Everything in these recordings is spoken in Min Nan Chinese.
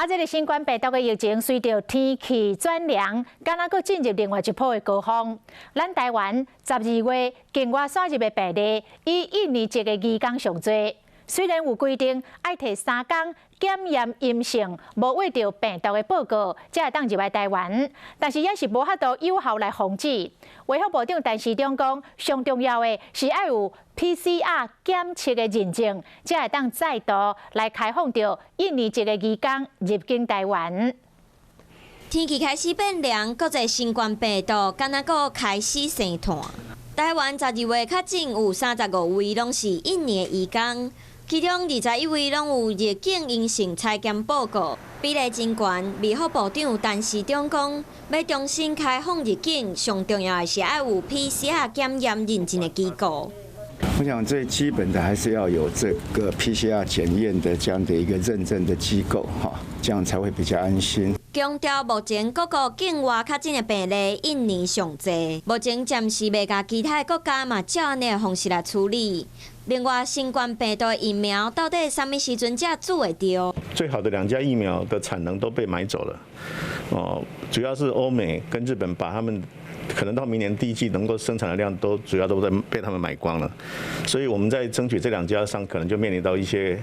啊，這个新冠病毒的疫情隨著天氣轉涼，敢若閣進入另外一波的高峰。咱台灣12月境外輸入的病例以印尼籍的移工上濟。雖然有規定愛提3工檢驗陰性，無秽著病毒的報告，才會當入來台灣，但是也是無法度有效來防止。衛福部長陳時中講，上重要的是愛有 PCR 檢測的認證，才會當再度來開放著印尼籍的移工入境台灣。天氣開始變涼，國際新冠病毒敢若閣開始生炭。台灣12月確診有35位，攏是印尼的移工。其中21位攏有入境陰性採檢報告，比例真懸。衛福部長陳時中講，欲重新開放入境，上重要的是愛有 PCR 檢驗認證的機構。我想最基本的還是要有這個 PCR 檢驗的這樣的一個認證的機構，哈，這樣才會比較安心。強調目前各國境外確診的病例印尼上濟，目前暫時袂共其他國家嘛照按呢个方式來處理。另外，新冠病毒疫苗到底啥物時陣才注會著？最好的兩家疫苗的產能都被買走了，哦，主要是歐美跟日本把他們可能到明年第一季能夠生產的量都主要都在被他們買光了，所以我們在爭取這兩家上可能就面臨到一些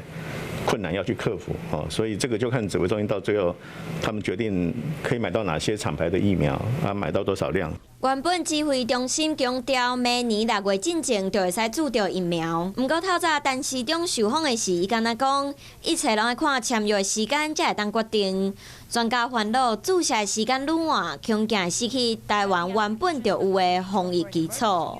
困難要去克服，哦，所以這個就看指揮中心到最後他們決定可以買到哪些廠牌的疫苗，啊，買到多少量。原本指揮中心強調，明年6月進前就會使注著疫苗。毋過透早陳時中受訪的時，伊敢若講，一切攏愛看簽約時間才會當決定。專家煩惱注射時間愈晚，恐驚失去台灣原本就有的防疫基礎。